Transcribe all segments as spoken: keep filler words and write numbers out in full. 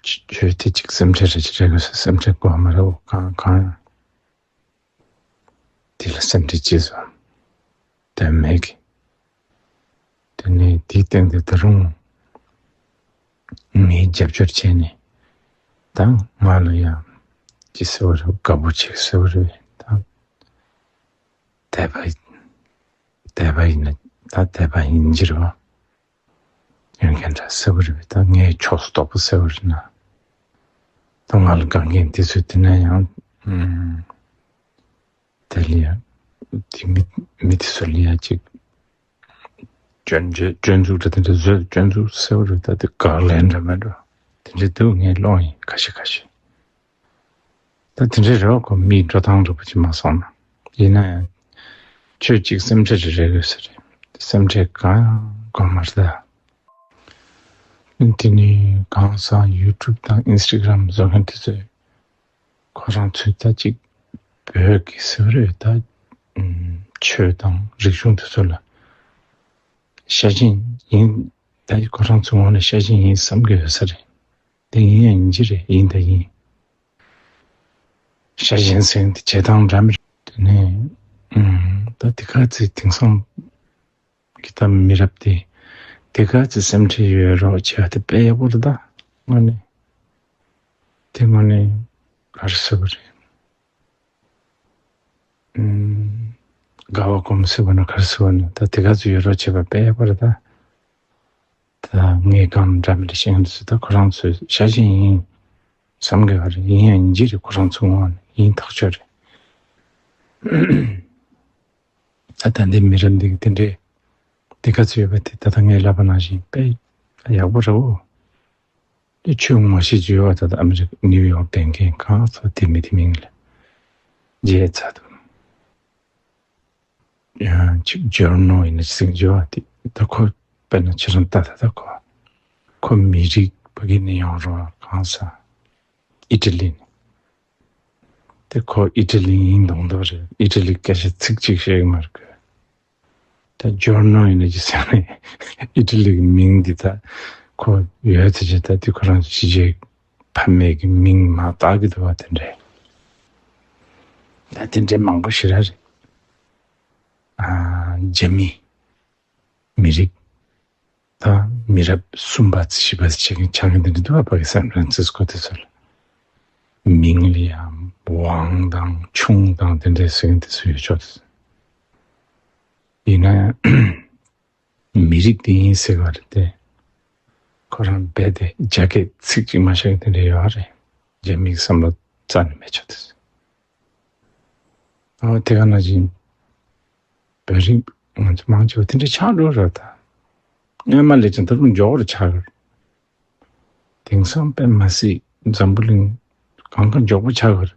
ཆོས་དེ་གཅིག་སེམས་ཁྲལ་རེ་ཅིག་རེ་དགོས་ས། སེམས་ཁྲལ་དགོས་མ་རེད། འོ་གང་གང་ཡང་དེ་ལ་སེམས་ཁྲལ་ཅི་བཟོ་དོན་མེད་གི། དེ་ནས་དེའི་སྟེང་དུ་ད་རུང་ངས་རྒྱབ་སྐྱོར་བྱས་ནས་ད་ང་ལ་ཡང་ཅི་ཟེར་བ་རེད། དགའ་པོ་བྱེད་ཟེར་བ་རེད། ད་དད་པ་དད་པ་ཡིན་ན་ད་དད་པ་ཡིན་གྱི་རེད་བ། ཡོད་མཁན་འདྲ་ཟེར་བ་རེད། ད་ངའི་ཕྱོགས་སུ་གཏོགས་པ་ཟེར་བ་རེད་ན། ད་ང་ལ་དགའ་མཁན་དེ་ཚོས་དེ་ན་ཡང་ཨུམ། དེ་ལ་ཡང་དེ་མི་མི་དེ་ཚོ་ལ་ཡང་ཅིག་སྐྱོན་བརྗོད་སྐྱོན་འཛུགས་འདྲ་དེ་འདྲ་བཟོས། སྐྱོན་འཛུགས་ཟེར་བ་རེད། ད་དེ་དགག་ལན་འདྲ་མེད་འགྲོ། དེ་འདྲ་འདུག་ངའི་ཀློག་ཡིན་ཁ་ཤས་ཁ་ཤས། ད་དེ་འདྲའི་རེ་བ་ཁོ་མིའི་འགྲོ་སྟངས་འདྲ་པོ་ཅིག་མ་སོང་ན། ཡིན་ན་ཡང་ཆོས་གཅིག་སེམས་ཁྲལ་རེ་རེ་དགོས་ས་རེད། སེམས་ཁྲལ་གང་ཡང་དགོས་མ་རེད་ད། དེ་ནས་གང་ཟག་ཡུ་ཊུབ་དང་ཨིན་སི་ཊ་གྷ་རམ་བཟོ་མཁན་དེ་ཚོས་ཁོ་རང་ཚོས་ད་ཅིག་བོད་ཀྱི་ཟེར་བ་རེད་ད། ཆོས་དང་རིག་གཞུང་དེ་ཚོ་ལ་ཤ་ཞེན་ཡིན། ད་ཁོ་རང་ཚོའི་ངོས་ནས་ཤ་ཞེན་ཡིན་བསམ་གྱི་ཡོད་ས་རེད། དེ་ཡིན་ཡང་ཡིན་གྱི་རེད། ཡིན་དང་ཡིན། ཤ་ཞེན་ཟེར་མཁན་དེ་བྱེད་སྟངས་འདྲ་མི་རེད། དེ་ནས་ཨུམ། ད་དེ་ག་ཚོད་དེང་སང་གི་ད་མི་རབས་དེ་དེ་ག་ཚོད་སེམས་ཁྲལ་ཡོད་རོགས་བྱས་པ་དེ་དཔེ་ཡག་པོ་རེད་ད། དངོས་གནས་དེ་དངོས་གནས་ག་རེ་ཟེར་བ་རེད། ཨུམ། དགའ་བ་སྒོམ་ཟེར་བ་ན་ག་རེ་ཟེར་བ་ན། ད་དེ་ག་ཚོད་ཡོད་རོགས་བྱས་པ་དཔེ་ཡག་པོ་རེད་ད། ད་ངས་གང་འདྲ་མི་འདྲ་བཤད་མཁན་དེ་ཚོ་ད་ཁོ་རང་ཚོའི་ཤ་ཞེན་ཡིན་བསམ་གི་ཡོད་རེད། ཡིན་ཡང་ཡིན་གྱི་རེད། ཁོ་རང་ཚོའི་ངོས་ནས་ཡིན་ཐག་ཆོད་རེད། ད་ད་འདི་མི་རབས་འདི་གི་དེ་འདྲའི་དེ་ག་ཚོད་ཡོད་པ་དེ་ད་ལྟ་ངས་ལབ་པ་ནང་བཞིན་དཔེ་ཡག་པོ་རེད་འོ། དེ་ཆོས་ངོ་ཤེས་ཀྱི་ཡོད་པ། ད་ལྟ་ཨ་མི་རི་ཀ་ནིའུ་ཡོག་བསྡད་མཁན་གང་ཚོ་དེ་མི་དེ་མིང་ལ་བརྗེད་ཚར་འདུག་ཡང་ཅིག་ཇོར་ནོ་ཡིན་ན་ཅིག་ཟེར་གྱི་ཡོད་པ་དེ། ད་ཁོ་དཔེར་ན་ཁྱེད་རང་ལྟ་ད། ད་ཁོ་ཁོ་མི་རིགས་ཕ་གི་ནས་ཡོང་རོགས། གང་ཟག་ཨི་ཊ་ལི་ནས། དེ་ཁོ་ཨི་ཊ་ལི་ཡིན་མདོག་མདོག་རེད། ཨི་ཊ་ལི་སྐད་ཆ་ཚིག་གཅིག་བཤད་ཀྱི་མ་རེད་ཁོས། ད་ཇོར་ནོ་ཡིན་ན་ཅི་ཟེར་ནས་ཨི་ཊ་ལི་གི་མིང་འདི་ད་ཁོ་ཡོད་ཚེ་ཅི་ད་དེ་ཁོ་རང་ཕྱི་རྒྱལ་ཕ་མེས་ཀྱི་མིང་མ་བཏགས་ཀྱི་འདུག་བ། དེ་འདྲས་ད་དེ་འདྲས་མང་པོ་ཞེ་དྲག་རེད། ཨ། རྒྱ་མི་མི་རིགས་དང་མི་རབས་གསུམ་པ་བཞི་པ་ཆགས་མཁན་ཆགས་མཁན་དེ་འདྲ་འདུག་བ། ཕ་གི་སན་ཧྥ་རན་སིས་ཀོ་དེ་ཚོ་ལ། མིང་ལ་ཡང་ཝང་དང་ཆུང་དང་དེ་འདྲའི་ཟེར་མཁན་དེ་ཚོ་ཡོད་ཆོག་དེ། ཡིན་ན་ཡང་མི་རིགས་དེ་ཡིན་ཟེར་བ་རེད་དེ། ཁོ་རང་རྦད་དེ་རྒྱ་སྐད་ཚིག་གཅིག་མ་ཤེས་མཁན་དེ་འདྲ་ཡོད་རེད། རྒྱ་མིའི་བསམ་བློ་རྩ་ནས་མེད་ཆོག་དེ། ཨ། དེ་ག་ནང་བཞིན་བོད་རིགས་ང་ཚོ་མང་ཆེ་བ་དེ་འདྲ་ཆགས་འགྲོ་ར། ད་སྔོན་མ་ལས་ཀྱང་ད་རུང་མགྱོགས་པོ་ཆགས་ཀྱི་རེད། དེང་སང་དཔེ་མ་སྲིད་འཛམ་བུ་གླིང་གང་ག་མགྱོགས་པོ་ཆགས་ཀྱི་རེད།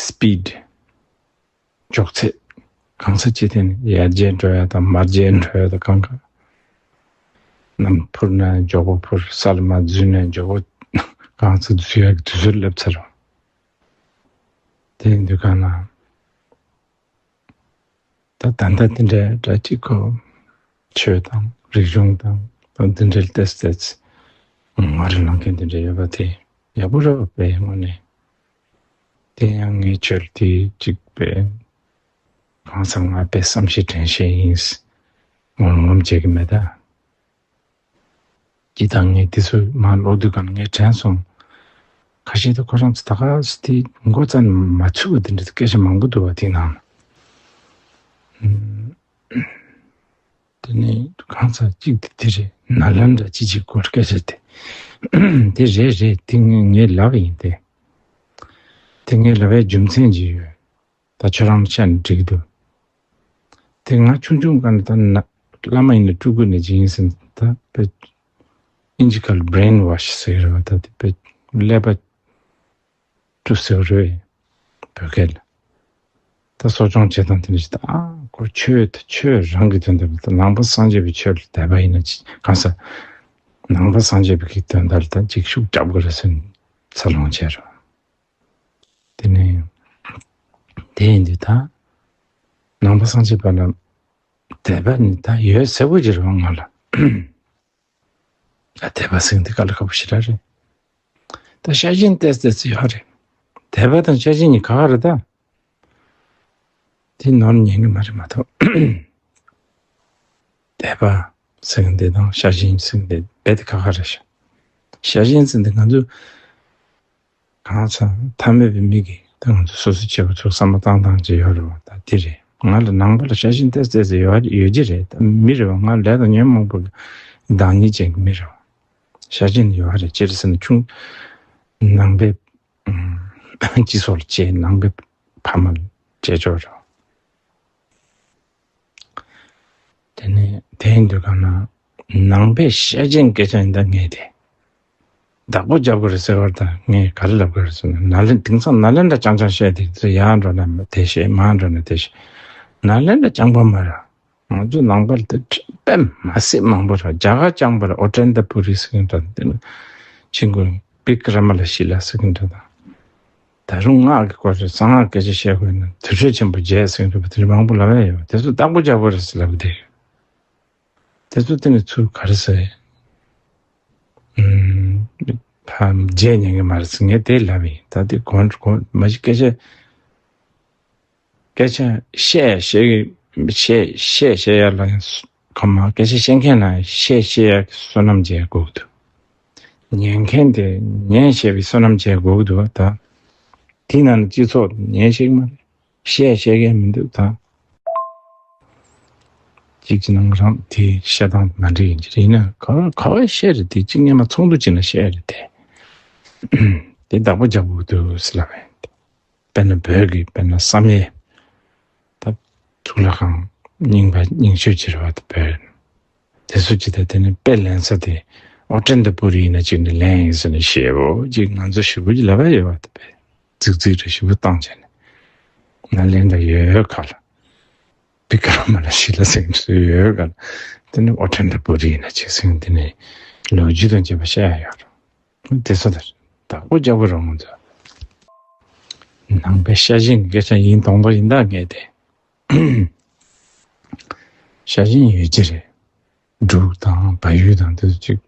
སི་པིཌ། མགྱོགས་ཚད། གང་ས་ཅི་ཐད་ནས་ཡར་རྒྱས་འགྲོ་ཡ་དང་མར་རྒྱས་འགྲོ་ཡ་དང་། གང་ག་གནམ་འཕུར་ན་མགྱོགས་པོ་འཕུར། ས་ལ་མར་འཛུལ་ན་མགྱོགས་པོ་གང་ས་འཛུལ་ཡ་གི་དུས་ཚོད་སླེབས་ཚར་བ། དེ་ཡིན་དུས་གང་ན། ད་ད་ལྟ་དེ་འདྲའི་འདྲ་གཅིག་གོ། ཆོས་དང་རིག་གཞུང་དང་ད་འདི་འདྲའི་ཏོག་ཙམ་ང་རང་ལངས་མཁན་དེ་འདྲ་ཡོད་པ་དེ་ཡག་པོ་རེད་པས་དངོས་གནས། དེ་ཡང་ངས་ཆོས་དེ་གཅིག་པས་གང་ཟག་ང་དཔེ་བསམ་ཤེས་དྲན་ཤེས་ཡིན། ངོམ་ངོམ་བྱེད་ཀྱི་མེད་ད། ཅི་དང་ངས་དེ་ཚོ་མར་ཀློག་དུས་གང་ངས་དྲན་སོང་། ཁ་ཤས་དེ་ཁོ་རང་ཚོ་ད་ག་སེ་དེ་མགོ་རྩ་ནས་མ་ཚུགས་པ་དེ་འདྲ་སྐད་ཆ་མང་པོ་འདུག་བ་དེའི་ནང་ལ། ཨུམ། དེ་ནས་གང་ཟག་གཅིག་དེ་དེ་རེད། ནཱ་ལེནྡྲ་ཅི་ཅིག་སྐོར་སྐད་ཆ་དེ། དེ་རེད་རེད། དེ་ངས་ངས་ལབ་ཡིན་ཏེ། དེ་ངས་ལབ་པའི་རྒྱུ་མཚན་ཅིག་ཡོད། ད་ཁྱོད་རང་ཤ་ནས་འགྲིག་འདུག་དེ་ང་ཆུང་ཆུང་སྒང་ནས་ད་ན་བླ་མ་ཡིན་ན་སྤྲུལ་སྐུ་ནས་ཅི་ཡིན་ཟེར་ན། ད་དཔེ་ཨིན་ཇི་སྐད་ལ་བྷི་རེན་ཝོཤ་ཟེར་གྱི་རེད་བ། ད་དེ་དཔེ་ཀླད་པ་བཀྲུ་ཟེར་བ་རེད། བོད་སྐད་ལ། ད་གསོ་སྐྱོང་བྱེད་སྟངས་དེ་འདྲ་ཞིག་ད་ཨ་ཁོ་ཆོས་དེ་ཆོས་རང་གི་དོན་དག་ལ། ད་ནང་པ་སངས་རྒྱས་པའི་ཆོས་ལ་དད་པ་ཡིན་ན་ཅི། གང་ཟག་ནང་པ་སངས་རྒྱས་པའི་གི་དོན་དག་ལ་ད་ཅིག་ཤུགས་རྒྱབ་དགོས་རེད་ཟེར་ནས་འཚར་ལོངས་བྱས་རེད། དེ་ནས་དེ་ཡིན་དུས་ད་ནང་པ་སངས་རྒྱས་པ་ལ་དད་པ་ནི་ད་ཡོད་གསལ་པོ་ཅིག་རེད་བ་ང་ལ། ད་དད་པ་ཟེར་མཁན་དེ་དཀའ་ལས་ཁག་པོ་ཞེ་དྲག་རེད། ད་ཤ་ཞེན་ཏོག་ཙམ་ཡོད་རེད། དད་པ་དང་ཤ་ཞེན་གཉིས་ཁག་ཁག་རེད་ད། དེ་ནོར་ཉན་གི་མ་རེད་མ་གཏོགས། དད་པ་ཟེར་མཁན་དེ་དང་ཤ་ཞེན་ཟེར་མཁན་དེ་རྦད་དེ་ཁག་ཁག་རེད་ཤག། ཤ་ཞེན་ཟེར་མཁན་དེ་ང་ཚོ་གང་ཟག་ཐ་མལ་པའི་མི་གིས་ད་ང་ཚོ་སོ་སོ་བྱེད་པ་ཚོ་བསམ་བློ་བཏང་སྟངས་ཅིག་ཡོད་རེད་བ། ད་དེ་རེད། ང་ལ་ནང་པ་ལ་ཤ་ཞེན་ཏོག་ཙམ་ཡོད་ཡོད་ཀྱི་རེད། ད་མི་རེད་བ། ང་ལས་དང་ཉོན་མོངས་པ་གི་བདག་ཉིད་ཅན་གྱི་མི་རེད་བ། ཤ་ཞེན་ཡོད་རེད། ཅི་རེད་ཟེར་ན་ཆུང་ནང་པའི་སྤྱི་ཚོགས་ལ་སྐྱེས། ནང་པའི་ཕ་མ་ལ་སྐྱེས་ཆོག་རེད། དེ་ནས་དེ་ཡིན་དུས་གང་ན་ནང་པའི་ཤ་ཞེན་སྐད་ཆ་ཡིན་ད་ངས་དེ་བདག་པོ་རྒྱབ་དགོས་རེད་ཟེར་བར་ད་ངས་ག་རེ་ལབ་དགོས་རེད་ཟེར་ན། ནཱ་ལེན་དེང་སང་ནཱ་ལེནྡྲ་རྐྱང་རྐྱང་བཤད་དེ་ཚོ་ཡར་འགྲོ་ན་དེ་བཤད། མར་འགྲོ་ན་དེ་བཤད། ནཱ་ལེནྡྲ་རྐྱང་པ་མ་རེད། ང་ཚོ་ནང་པ་ལ་དེ་དཔེ་མ་སྲིད་མང་པོ་རེད། རྒྱ་གར་རྐྱང་པ་ལ་ཨོ་ཏན་ཏ་པུ་རི་ཟེར་མཁན་འདྲ། དེ་ནས་ཆིང་གུ་བི་ཀྲ་མ་ལ་ཤི་ལ་ཟེར་མཁན་འདྲ་དང་། ད་རུང་སྔགས་ཀྱི་སྐོར་རེད། གསང་སྔགས་སྐད་ཆ་བཤད་དགོས་ན་དུར་ཁྲོད་ཆེན་པོ་བརྒྱད་ཟེར་མཁན་འདྲ་པོ་དེ་འདྲ་མང་པོ་ལབ་ཡ་ཡོད། དེ་ཚོ་བདག་པོ་རྒྱག་དགོས་རེད་ཟེར་ལབ་བསྡད་ཡོད། དེ་ཚོ་དེ་ནས་ཚུར་ག་རེ་ཟེར། ཨུམ། ཕ་བརྗེད་ཉན་གི་མ་རེད་ཟེར། ངས་དེ་ལབ་ཡིན། ད་དེ་གོང་གོང་མ་གཞི་སྐད་ཆ་སྐད་ཆ་བཤད་བཤད་ཀྱི་བཤད་བཤད་བཤད་ཡ་ལ་ཡང་སུ་ཁ་མ་སྐད་ཆ་བཤད་མཁན་ལ་བཤད་བཤད་ཡ་གི་བསོད་ནམས་བྱེད་དགོས་ཀྱི་འདུག། ཉན་མཁན་དེ་ཉན་བཤད་པའི་བསོད་ནམས་བྱེད་དགོས་ཀྱི་འདུག། ད་དེ་ནང་ནས་སྤྱི་ཚོགས་ཉན་ཤེས་ཀྱི་མ་རེད། བཤད་བཤད་མཁན་མི་འདུག། ད་གཅིག་གི་ནང་རང་དེ་བཤད་སྟངས་མ་འདྲ་ཡིན་གྱི་རེད། ཡིན་ན་ག་ག་བ་བཤད་རེད། དེ་གཅིག་སྔོན་མ་ཚོགས་འདུ་གཅིག་ན་བཤད་རེད་དེ། དེ་བདག་པོ་རྒྱག་དགོས་ཀྱི་འདུག་ཟེར་ལབ་ཡིན། དཔེར་ན་བོད་ཀྱི་དཔེར་ན་བསམ་ཡས་ད་གཙུག་ལག་ཁང་རྙིང་པ་རྙིང་ཤོས་ཅིག་རེད་བ། ད་བོད་དེ་ཚོ་ཅིག་ད་དེ་ནི་དཔེ་ལེན་ས་དེ་ཨོ་ཏན་ཏ་པུ་རི་ཡིན་ན་ཅིག་ནི་ལེན་ཡིན་ཟེར་ནས་ཞེ་པོ་ཅིག་ང་ཚོ་ཞེ་པོ་ཅིག་ལབ་ཡ་ཡོད་བ། ད་བོད་རྫིག་རྫིག་རེ་ཞེ་པོ་བཏང་བྱས་ནས་ང་ལེན་ད་ཡོད་ཡོད་ག་ལ་བི་ཀྲ་མ་ལ་ཤི་ལ་ཟེར་མཁན་ཡོད་ག་ལ། དེ་ནི་ཨོ་ཏན་ཏ་པུ་རི་ཡིན་ན་ཅིག་ཟེར་དེ་ནི་ལོ་རྒྱུས་དང་བཅས་པ་བཤད་ཡ་ཡོད་རེད། དེ་ཚོ་དེ་བདག་པོ་རྒྱག་པ་རང་ཚོ་ནང་པའི་ཤ་ཞེན་གྱི་སྐད་ཆ་ཡིན་མདོག་མདོག་ཡིན་ད་ངས་དེ། ཤ་ཞེན་ཡོད་ཀྱི་རེད། འབྲུག་དང་བལ་ཡུལ་དང་དེ་ཚོ་ཅིག་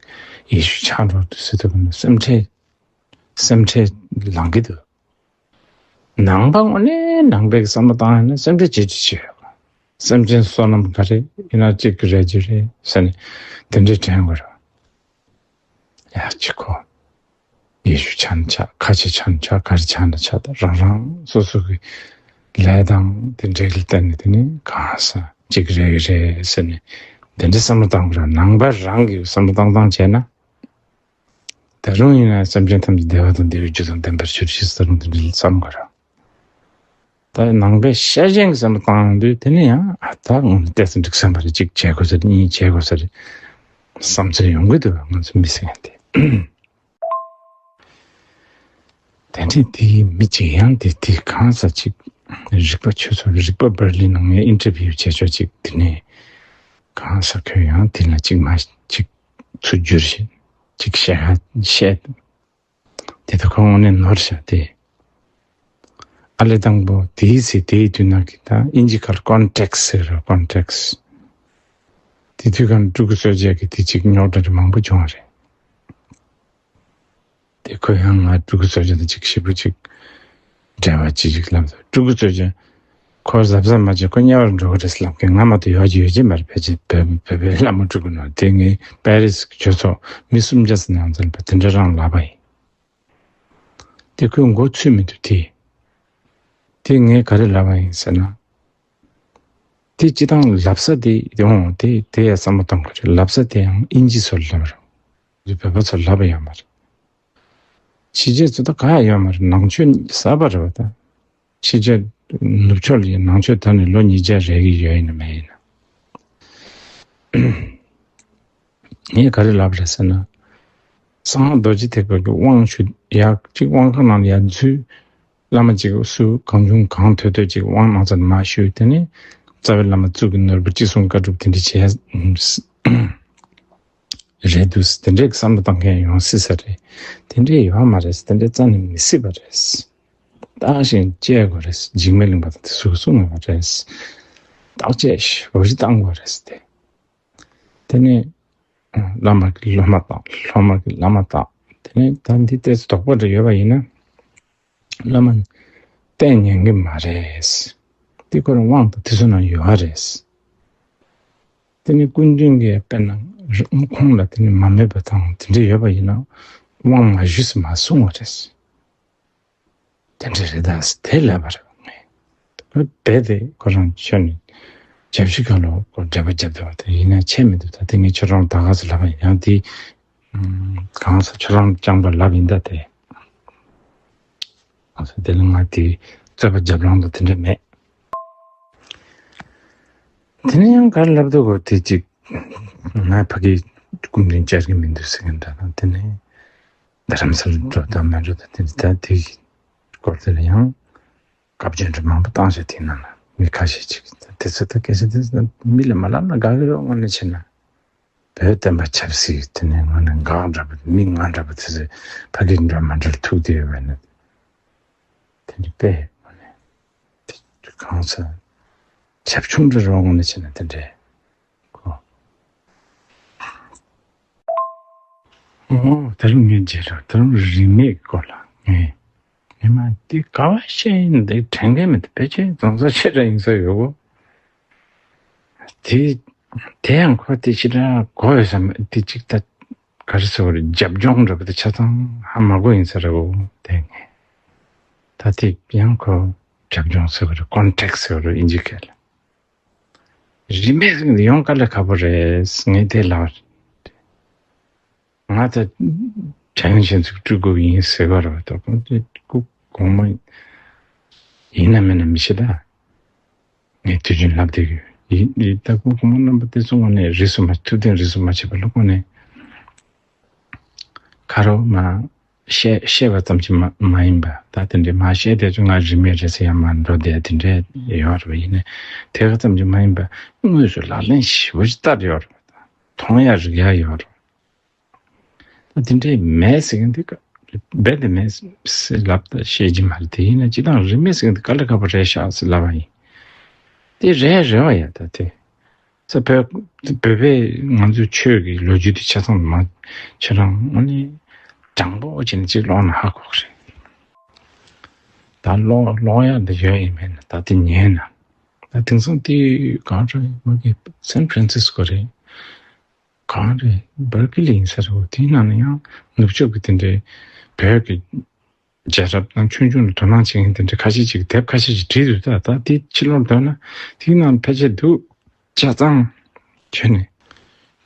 ཡེ་ཤུ་ཆགས་འགྲོ་དུས་ཚོད་དུ་སེམས་ཁྲལ་སེམས་ཁྲལ་ལངས་ཀྱི་འདུག། ནང་པ་དངོས་གནས་ནང་པའི་བསམ་བློ་བཏང་ཡོད་ན་སེམས་ཁྲལ་བྱེད་ཀྱི་ཆེ་ཡོད། སེམས་ཅན་བསོད་ནམས་ག་རེ་ཡིན་ན་གཅིག་གི་རེད་ཀྱི་རེད་ཟེར་ནས་དེ་འདྲའི་དྲན་དགོས་རེད། ཡ་གཅིག་གོ། ཡེ་ཤུ་ཆགས་ན་ཆགས། ཁ་ཆེ་ཆགས་ན་ཆགས། ག་རེ་ཆགས་ན་ཆགས། ད་རང་རང་སོ་སོ་གི་ལས་དང་དེ་འབྲེལ་གྱི་བརྟེན་ནས་དེ་ནི་གང་ས་གཅིག་རེད་རེད་ཟེར་ནས་དེ་འདྲའི་བསམ་བློ་བཏང་དགོས་རེད། ནང་པ་རང་གི་བསམ་བློ་བཏང་སྟངས་བྱས་ན། ད་རུང་ཡིན་ན་སེམས་ཅན་ཐམས་ཅད་བདེ་བ་དང་བདེ་བའི་རྒྱུ་དང་ལྡན་པར་གྱུར་ཅིག་ཟེར་ནས་དེ་འདྲའི་བསམ་དགོས་རེད། ད་ནང་པའི་ཤ་ཞེན་གྱི་བསམ་བློ་བཏང་དུས་དེ་ནི་ཡང་ཨ་ད་ངོ་མ་ཏོག་ཙམ་འགྲིག་སོང་བ་རེད། གཅིག་བྱེད་དགོས་ས་རེད། གཉིས་བྱེད་དགོས་ས་རེད་བསམ་ཚུལ་ཡོང་གི་འདུག། ང་ཚོ་མི་སེར་དེ། དེ་འདྲའི་དེའི་མི་གཅིག་ཡང་དེ་དེ་གང་ས་ཅིག་རིག་པ་ཆོས་ཚོགས་རིག་པ་པར་ལི་ནང་ངས་ཨིན་ཊར་བིའུ་བྱས་ཆོག་ཅིག་དེ་ནས་གང་ས་ཁོས་ཡང་དེ་ལ་ཅིག་མ་ཅིག་ཚུར་བསྒྱུར་བཞིན་ཅིག་བཤད་ཧ་བཤད། དེ་ད་ཁོ་དངོས་གནས་ནོར་བཞག་སྟེ། ཨ་ལས་དང་པོ་དེའི་ཚེ་དེའི་དུས་ན་གི་ད་ཨིན་ཇི་སྐད་ཀོན་ཊེག་སི་ཟེར་ར། ཀོན་ཊེག་སི། དེ་དུས་གང་སྤྲུལ་སྐུ་གསོལ་ཇ་གི་དེ་ཅིག་རྙོག་དྲ་རེ་མང་པོ་བྱུང་བ་རེད། དེ་ཁོ་ཡང་ང་སྤྲུལ་སྐུ་གསོལ་ཇ་དེ་ཅིག་ཞེ་པོ་ཅིག་འབྲེལ་བ་ཅིག་ཅིག་ལབ་སོང་། སྤྲུལ་སྐུ་གསོལ་ཇ་ཁོ་གཟབ་གཟབ་མ་བྱས་ཁོ་དམྱལ་བར་འགྲོ་གི་རེད་ལབ་མཁན་ང་མ་གཏོགས་ཡོད་ཀྱི་ཡོད་ཀྱི་མ་རེད། ཕལ་ཆེར་བོད་བོད་པའི་བླ་མ་སྤྲུལ་སྐུ་ནང་དེ་ངའི་པེ་རི་སི་གི་ཆོས་ཚོགས་མི་སུམ་བརྒྱ་ཙམ་ནང་ཚན་པ་དེ་འདྲ་རང་ལབ་པ་ཡིན། དེ་ཁོས་མགོ་ཚོས་མི་འདུག་དེ། དེ་ངས་ག་རེ་ལབ་པ་ཡིན་ཟེར་ན། དེ་སྤྱི་བཏང་ལབ་ས་དེ་དེ་འོང་དེ་དེ་ཡ་བསམ་བློ་གཏོང་དགོས་རེད། ལབ་ས་དེ་ཡང་ཨིན་ཇི་ཚོ་ལབ་རེད། དེ་བོད་པ་ཚོ་ལབ་པ་ཡོད་མ་རེད། ཕྱི་རྒྱལ་ཚོ་ད་ག་ཡ་ཡོད་མ་རེད། ནང་ཆོས་གསར་པ་རེད་བ་ད། ཕྱི་རྒྱལ་ནུབ་ཕྱོགས་ལ་ཡིན་ནང་ཆོས་ད་ནི་ལོ་ཉིས་བརྒྱ་རེ་གི་ཡོད་ཡིན་ན་མེད་ཡིན་ན། ངས་ག་རེ་ལབ་རེད་ཟེར་ན། གསང་སྔགས་རྡོ་རྗེ་ཐེག་པ་གི་དབང་ཞུ་ཡག་ཅིག་དབང་ཁང་ནང་ལ་ཡར་འཛུལ། བླ་མ་ཅིག་སུ་གང་བྱུང་གང་ཐོས་ཐོས་ཅིག་དབང་གནང་ཚར་མ་ཞུས། དེ་ནས་རྩ་བའི་བླ་མ་གཙུག་གི་ནོར་བུ་ཅི་གསུང་བཀའ་སྒྲུབ་དེ་འདྲ་བྱས་རེད་འདུག། དེ་འདྲའི་བསམ་བློ་བཏང་མཁན་ཡོང་སྲིད་ས་རེད། དེ་འདྲའི་ཡོད་མ་རེད། དེ་འདྲའི་རྩ་ནས་མི་སྲིད་པ་རེད། བརྟག་ཞིང་དཔྱད་དགོས་རེད། འཇིགས་མེད་གླིང་པ་དང་དེ་ཚོས་གསུངས་ཡོད་པ་རེད། བརྟག་དཔྱད་ཞིབ་པོ་ཞིག་བཏང་དགོས་རེད་དེ། དེ་ནས་ བླ་མ་གི་སློབ་མ་དང་སློབ་མ་གི་བླ་མ་དང་། དེ་ནས་ད་འདི་ཏོག་ཙམ་དོགས་པ་འདྲ་ཡོད་པ་ཡིན་ན། བླ་མ་ནི་བསྟེན་ཉན་གི་མ་རེད། དེ་ཁོ་རང་དབང་དང་དེ་ཚོ་ནང་ཡོད་རེད། དེ་ནི་སྐུ་མདུན་གྱིས་དཔེར་ན་ཁོང་ལ་དེ་ནི་མ་སྨད་པ་དང་དེ་འདྲ་ཡོད་པ་ཡིན་ན། དབང་མ་ཞུས་སུ་མ་གསུང་བ་རེད། དེ་འདྲ་རེད་ད། དེ་ལབ་པ་རེད། རྦད་དེ་ཁོ་རང་ཆོས་ནི་རྒྱབ་ཤི་ག་ལོ་ཁོ་འགྲེལ་པ་རྒྱབ་བསྡད་པ་དེ་ཡིན་ན་ཆད་མི་འདུག་ད་དེ་ངས་ཁྱོད་རང་ད་ག་ཚོད་ལབ་པ་ཡིན་ཡང་དེ། གང་ཟེར་ཁྱོད་རང་རྐྱང་པ་ལབ་ཡིན་ད་དེ། གང་ཟེར་དེ་ལ་ང་དེ་རྩོད་པ་རྒྱབ་ལང་དང་དེ་འདྲ་མེད། དེ་ནས་ཡང་ག་རེ་ལབ་འདུག་གོ། དེ་གཅིག་ང་ཕ་གིའི་སྐུ་མདུན་བཅར་གྱི་མི་འདུག་ཟེར་གྱི་འདྲ་དང་། དེ་ནས་རྡ་རམ་ས་ལ་འགྲོ་དང་མ་འགྲོ་དང་། དེ་ནས་ད་དེ་སྐོར་དེ་ལ་ཡང་བཀའ་བཀྱོན་འདྲ་མང་པོ་བཏང་བྱས། དེ་ནང་ལ་མི་ཁ་ཤས་ཅིག་དེ་ཚོ་ད་གལ་སྲིད་དེ་མི་ལ་མ་ལབ་ན་དགའ་གི་རེད། དངོས་གནས་བྱས་ན། བོད་བསྟན་པ་ཆབ་སྲིད་དེ་ནས་དངོས་གནས་འགག་འདྲ་པོ། མི་ང་འདྲ་པོ་དེ་ཚོ་ཕ་གི་འདྲ་མ་འདྲ་ལ་ཐུག་བསྡད་ཡོད་པ་ནི། དེ་འདྲ་དཔེ་དངོས་གནས་དེ་གང་ཟེར་བྱབ་ཆུང་འདྲ་རོགས་དངོས་གནས་བྱས་ན་དེ་འདྲ་གོ། ཨོ་ད་རུང་ངས་བརྗེད་རོགས། ད་རུང་རིས་མེད་སྐོར་ལ་ངས། ཉི་མ་འདི་ག་བ་བཤད་ཡིན་འདི་དྲན་གི་མི་འདུག་ཕལ་ཆེར་རྫོང་ས་ཆེ་དྲགས་ཡིན་ས་ཡོད་གོ། དེ་དེ་ཡང་ཁོ་དེ་ཕྱི་དྲག་གོ་ཡོད་ས་མེད། དེ་གཅིག་ད་ག་རེ་ཟེར་བ་རེད། རྒྱབ་ལྗོངས་འདྲ་པོ་དེ་ཆ་ཚང་ཧ་མ་གོ་ཡིན་ས་རེད་གོ། དེ་ངས་ད་དེ་ཡང་ཁོ་རྒྱབ་ལྗོངས་ཟེར་བ་རེད། ཀོན་ཊེག་སི་ཟེར་བ་རེད་ཨིན་ཇི་སྐད་ལ། རིས་མེད་ཟེར་གི་འདི་ཡོང་དཀའ་ལས་ཁག་པོ་རེད། ངས་དེ་ལབ། ང་ད་དྲན་ཞིང་ཚིག་སྤྲུལ་སྐུ་ཡིན་ཟེར་བ་རེད་པ། ད་ཁོང་དེ་སྐུ་གོང་མ་ཡིན་ན་མིན་ན་མི་ཤེས་ད། ངས་དུས་རྒྱུན་ལབ་བསྡད་ཀྱི་ཡིན། ད་སྐུ་གོང་མ་རྣམ་པ་དེ་ཚོ་དངོས་གནས་རིས་སུ་མ་ཐུབ་བསྟན་རིས་སུ་མ་ཆད་པ་ལ་དངོས་གནས་ཁ་རོག་མ་བཤད་བཤད་པ་ཙམ་གྱིས་མ་མ་ཡིན་པ། ད་དེ་འདྲའི་མ་བཤད་དེ་ཚོ་ང་རིས་མེད་རེད་ཟེར་ཡང་མ་འགྲོ་བསྡད་དེ་འདྲའི་ཡོད་རེད་པ། ཡིན་ནའི་དེ་ག་ཙམ་གྱིས་མ་ཡིན་པ་དངོས་སུ་ལག་ལེན་ཞེ་པོ་ཅིག་བསྟར་ཡོད་རེད་པ། མཐོང་ཡ་རིག་ཡ་ཡོད་རེད། ད་དེ་འདྲའི་མེད་ཟེར་མཁན་དེ་ཀ་རྦད་དེ་མེད་ཟེར་ལབ་ད་བཤད་ཀྱི་མ་རེད། དེ་ཡིན་ན་སྤྱིར་བཏང་རིས་མེད་ཟེར་མཁན་དེ་དཀའ་ལས་ཁག་པོ་རེད་ཤག་ཟེར་ལབ་པ་ཡིན། དེ་རེད་རེད་པ་ཡ། ད་དེ་ས་བོད་བོད་པའི་ང་ཚོའི་ཆོས་ཀྱི་ལོ་རྒྱུས་དེ་ཆ་ཚང་མ་ཁྱེད་རང་དངོས་གནས་དྲང་པོ་བྱས་ནས་ཅིག་ཀློག་ན་ཧ་གོ་གི་རེད། ད་ཀློག་ཀློག་ཡ་འདི་ཡོད་ཡིན་མིན་ད་དེ་ཉན་ན། ད་དེང་སང་དེ་གང་རེད། མ་གི་སན་ཕྲན་སིས་ཀོ་རེད། གང་རེད། སྦར་ཀི་ལི་ཡིན་ས་རེད། དེའི་ནང་ན་ཡང་ནུབ་ཕྱོགས་ཀྱི་དེ་འདྲའི་བོད་ཀྱི་རྒྱལ་རབས་དང་ཆོས་འབྱུང་ལ་དོ་སྣང་བྱེད་མཁན་དེ་འདྲ་ཁ་ཤས་ཅིག་དེབ་ཁ་ཤས་ཅིག་བྲིས་འདུག་ད་ད་དེ་ཕྱི་ལོགས་འདོན་ན་དེའི་ནང་ཕལ་ཆེར་འདུག་ཆ་ཚང་བྱས་ནས།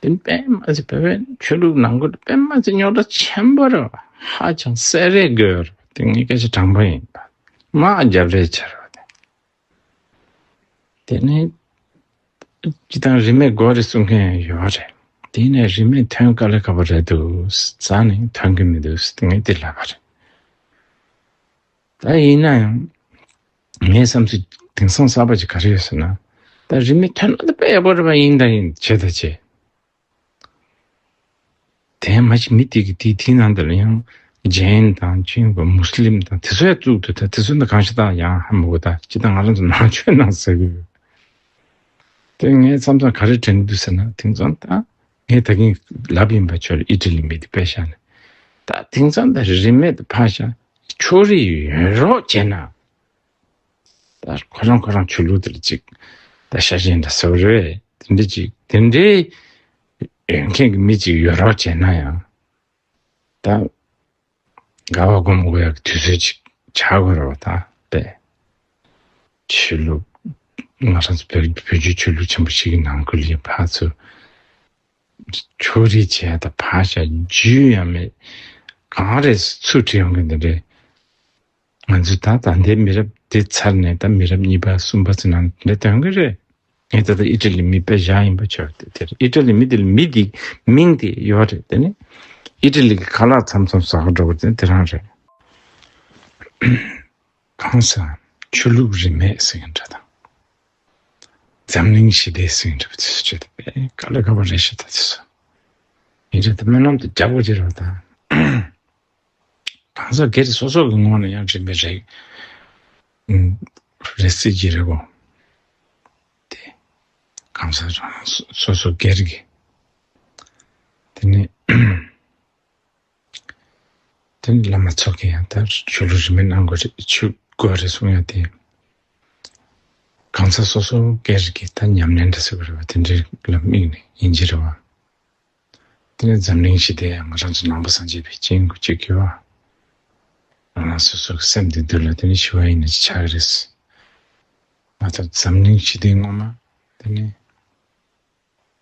དེ་དཔེ་མ་ཚད་བོད་པའི་ཆོས་ལུགས་ནང་ཁུལ་དཔེ་མ་ཚད་རྙོག་དྲ་ཆེན་པོ་རེད་པ། ཧ་ཅང་སེ་རེ་དགོས་རེད་པ། དེ་ངས་སྐད་ཆ་དྲང་པོ་ཡིན་པ། མ་རྒྱབ་རེས་བྱེད་རེད་པ། དེ་དེ་ནས་སྤྱིར་བཏང་རིས་མེད་དགོས་རེད་གསུང་མཁན་ཡོད་རེད། དེ་ནས་རིས་མེད་ཐོན་དཀའ་ལས་ཁག་པོ་རེད་འདུག་རྩ་ནས་ཐོན་གི་མི་འདུག་ངས་དེ་ལབ་པ་རེད། ད་ཡིན་ན་ཡང་ངའི་བསམ་ཚུལ་དེང་སང་གསར་པ་ཅིག་ག་རེ་ཡོད་ཟེར་ན། ད་རིས་མེད་ཐོན་ན་ད་དཔེ་ཡག་པོ་རེད་པ། ཡིན་ད་ཡིན། བྱེད་ད་བྱེད། དེ་མ་གཞི་མི་དེ་གི་དེ་དེའི་ནང་དུ་ལ་ཡང་ཇེན་དང་ཅིན་གོ་མུ་སི་ལིམ་དང་དེ་ཚོ་ཡང་བཙུགས་འདུག་ད་དེ་ཚོ་ནི་གང་ཞིག་དང་ཡང་ཧ་མ་གོ་ད་ཅི་ད་ང་རང་ཚོ་ནང་ཆོས་ནང་ཟེར་གི་ཡོད། དེ་ངས་མཚམས་མཚམས་ག་རེ་དྲན་འདུག་ཟེར་ན། དེང་སང་ད་ངས་ད་གིན་ལབ་ཡིན་པ་ཆོས་ཨི་ཊ་ལི་མི་དེ་དཔེ་བཞག་ནས། ད་དེང་སང་ད་རིས་མེད་དུ་ཕར་བཞག་ཕྱོགས་རིས་ཡོད་རོགས་བྱས་ན། ད་ཁོ་རང་ཁོ་རང་ཆོས་ལུགས་དེར་ཅིག་ད་ཤ་ཞེན་འདྲ་ཟེར་བ་རེད། དེ་འདྲ་ཅིག་དེ་འདྲའི་ཡོད་མཁན་གྱི་མི་ཅིག་ཡོད་རོགས་བྱས་ན་ཡང་། ད་དགའ་བ་སྒོམ་དགོས་ཡག་དུས་ཚོད་ཅིག་ཆགས་དགོས་རེད་པ། ད་དཔེ་ཆོས་ལུགས་ང་རང་ཚོ་བོད་བོད་བརྒྱུད་ཆོས་ལུགས་ཆེན་པོ་ཞིག་གི་ནང་ཁུལ་ལ་ཕར་ཚུར་ཕྱོགས་རིས་བྱས་ད་ཕར་བཞག་རྒྱུས་ཡང་མེད། གང་རེད་ཚུར་ཁྲིད་ཡོང་གི་འདི་རེད། ང་ཚོས་ད་ད་ལྟའི་མི་རབས་འདི་ཚར་ནས་ད་མི་རབས་གཉིས་པ་གསུམ་པ་ཚོའི་ནང་འདི་འདྲ་ཐོན་གི་རེད། ངས་ད་ལྟ་ཨི་ཊ་ལི་མི་དཔེ་བཞག་ཡིན་པ་ཆོག་དེ་དེར་ཨི་ཊ་ལི་མི་དེ་ལ་མི་དེ་མིང་དེ་ཡོད་རེད། དེ་ནི་ཨི་ཊ་ལི་གི་ཁ་ལག་མཚམས་མཚམས་ཟ་ག་འགྲོ་གི་རེད། དེ་རང་རེད། གང་ཟེར་ཆོས་ལུགས་རིས་མེད་ཟེར་མཁན་འདྲ་དང་། འཛམ་གླིང་ཞི་བདེ་ཟེར་མཁན་འདྲ་པོ་དེ་ཚོ་བྱས་ཏེ་དཔེ་དཀའ་ལས་ཁག་པོ་རེད་ཤག་ད་དེ་ཚོ་ཡིན་རེད། ད་སྨོན་ལམ་དེ་རྒྱག་དགོས་ཀྱི་རེད་པ། ད་གང་ཟག་སྒེར་སོ་སོ་གི་ངོས་ནས་ཡང་རིས་མེད་རེད། ཨུམ། རེད་སྲིད་ཀྱི་རེད་གོ། དེ་གང་ཟག་རང་སོ་སོ་སོ་སྒེར་གྱི། དེ་ནས་དེ་ནས་བླ་མ་ཚོ་གིས་ཡང་ད་ཆོས་ལུགས་རིས་མེད་གནང་དགོས་རེད། ཆོས་དགོས་རེད་གསུང་ཡ་དེ། གང་ཟག་སོ་སོ་སྒེར་གྱི་ད་ཉམས་ལེན་འདྲ་ཟེར་དགོས་རེད་བ། དེ་འདྲའི་ལ་དམིགས་ནས་ཡིན་གྱི་རེད་བ། དེ་ནས་འཛམ་གླིང་ཞི་བདེ་ཡང་ང་རང་ཚོ་ནང་པ་སངས་རྒྱས་པའི་སྤྱི་དངོས་གཅིག་གི་བ། རང་རང་སོ་སོ་གི་སེམས་དེ་འདུལ་ལ་དེ་ནས་ཞི་བ་ཡིན་ན་ཅི་ཆགས་ཀྱི་རེད། ང་ཚོ་འཛམ་གླིང་ཞི་བདེ་ངོ་མ་དེ་ནས་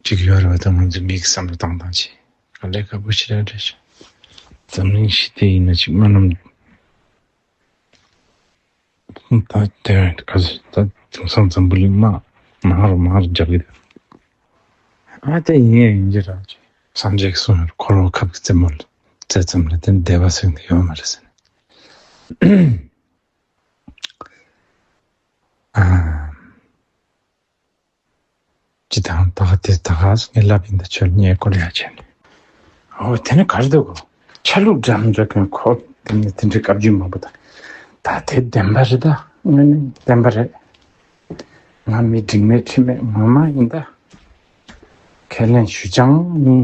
གཅིག་ཡོད་རེད་བ། ད་ང་ཚོ་མིག་བསམ་བློ་བཏང་བཏང་བྱས་ག་ལེ་དཀར་པོ་ཞེ་དྲག་རེད་ཤག་འཛམ་གླིང་ཞི་བདེ་ཡིན་ན་ཅིག་སྨོན་ལམ། ད་དེ་ག་ཚོད་ད་དེང་སང་འཛམ་བུ་གླིང་དམག་མང་རུ་མང་རུ་རྒྱག་གི་འདུག་ཨ་དེ་ཡིན་ཡིན་གྱི་རེད། སངས་རྒྱས་ཀྱིས་གསུངས་ཡོད། འཁོར་བ་ཁབ་ཀྱི་རྩེ་མོ་ལ་རྩེ་ཙམ་ལ་དེ་བདེ་བ་ཟེར་མཁན་ཡོད་མ་རེད་ཟེར་ནས། ཨ། ཅི་དང་ད་ག་དེ་ད་ག་ངས་ལབ་ཡིན་ད། ཆོས་ཉེས་སྐོར་ཡ་བྱས་ནས། ཨོ་དེ་ནི་ག་རེ་འདུག་གོ། ཆ་ལུགས་འདྲ་མི་འདྲ་མཁན་ཁོ་དེ་ནི་དེ་འདྲའི་བཀའ་བརྒྱུད་མང་པོ་དང་། ད་དེ་བདེན་པ་རེད། ད་དངོས་གནས་བདེན་པ་རེད། ང་མི་འཇིགས་མེད་ཁྲིམས་མེད་ངོ་མ་ཡིན་ད། ཁས་ལེན་ཞུ་ཅང་མིན།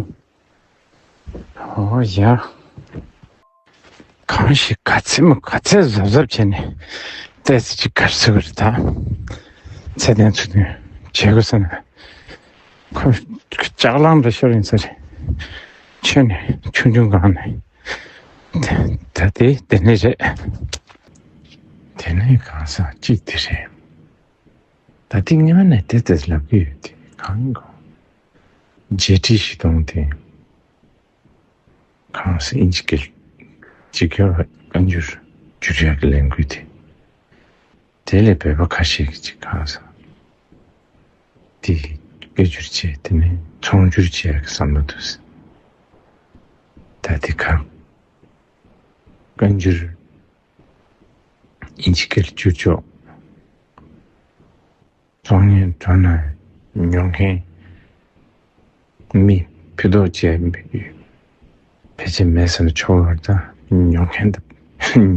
ཨོ་ཡ། གང་ཞིག་ག་ཚད་མོ་ག་ཚད་གཟབ་གཟབ་བྱས་ནས་ཏོག་ཙམ་ཅིག་ག་རེ་ཟེར་དགོས་རེད་ད། ཚད་ལྡན་ཚུལ་ལྡན་བྱེད་དགོས་ཟེར་ན། ཁོ་ལྕགས་ལང་འདྲ་ཤོར་ཡིན་ས་རེད། ཁྱོད་ནས་ཆུང་ཆུང་སྒང་ནས་ད་དེ་དེ་ནས་རེད། དེ་ནས་གང་ཟག་གཅིག་དེ་རེད། ད་དེ་སྔོན་ནས་དེ་ལྟར་ལབ་ཀྱི་ཡོད་དེ། གང་ཡིན་གོ། རྒྱལ་སྲིད་བཞི་སྟོང་དེ་གང་ཟག་ཨིན་ཇི་སྐད་ཇི་སྐད་བཀའ་འགྱུར་བསྒྱུར་ཡག་གི་ལས་འགུལ་དེ། དེ་ལས་བོད་པ་ཁ་ཤས་ཀྱིས་ཅིག་གང་ཟག་དེ་སྐད་སྒྱུར་བྱས། དེ་ནས་ཚོང་སྒྱུར་བྱེད་ཡག་གི་བསམ་བློ་འདུག་ཟེར། ད་དེ་ག་བཀའ་འགྱུར་ཨིན་ཇི་སྐད་བསྒྱུར་ཆོག་ཚོང་གཉེར་གྲོང་ན་ཉོ་མཁན་མི་ཕུད་རྡོག་བཅས་ཕལ་ཆེར་མེད་ཟེར་ན་ཆོག་གི་རེད་ད། ཉོ་མཁན་དང་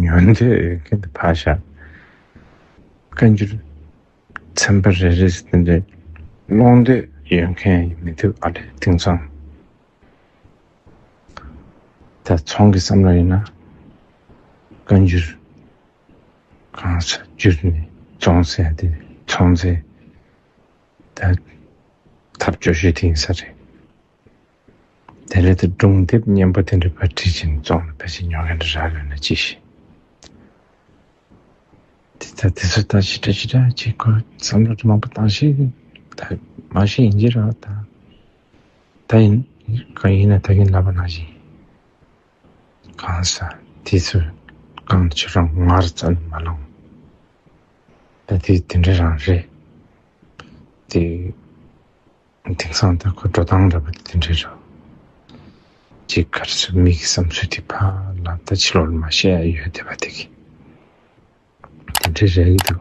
ཉོ་འདོད་ཡོད་མཁན་དེ་ཕར་བཞག་བཀའ་འགྱུར་ཚན་པ་རེ་རེ་ཟེར་དེ་འདྲའི་ཀློག་འདོད་ཡོད་མཁན་མི་ཐུབ་ཨ་ལས། དེང་སང་ད་ཚོང་གི་བསམ་བློ་ཡིན་ན་བཀའ་འགྱུར་གང་ཟག་བསྒྱུར་ནས་བཙོང་ཟེར་ཡ་དེ་ཚོང་རྫས་ད་ཐབས་སྐྱོ་ཤོས་དེ་ཡིན་ས་རེད། དེ་ལས་དེ་སྒྲུང་དེབ་སྙན་པོ་དེ་འདྲ་ཕར་བྲིས་ཕྱིན་བཙོང་ནས་ཕལ་ཆེར་ཉོ་མཁན་འདྲ་རག་ཡོད་ན་ཅི་ཤེས། དེ་ད་དེ་ཚོ་ད་ཞེ་དྲག་ཞེ་དྲག་ཅིག་ཁོ་བསམ་བློ་མང་པོ་བཏང་ཤེས་ད་མ་ཤེས་ཡིན་གྱི་རེད་ད། ད་ཡིན་གང་ཡིན་ན་ད་གིན་ལབ་པ་ནང་བཞིན། གང་ཟག་དེ་ཚོས་གང་ཁྱོད་རང་ངར་རྩ་ནས་མ་ལངས། ད་དེ་དེ་འདྲ་རང་རེད། དེ་དེང་སང་ད་ཁོ་འགྲོ་སྟངས་འདྲ་པོ་དེ་འདྲ་རེད། ཅིག་ག་རེ་ཟེར། མི་གི་བསམ་ཚུལ་དེ་ཕར་ལ་ད་ཕྱི་ལོགས་ལ་མ་བཤད་ཡ་ཡོད་བསྡད་པ་དེ་གི་དེ་འདྲ་རེད་འདུག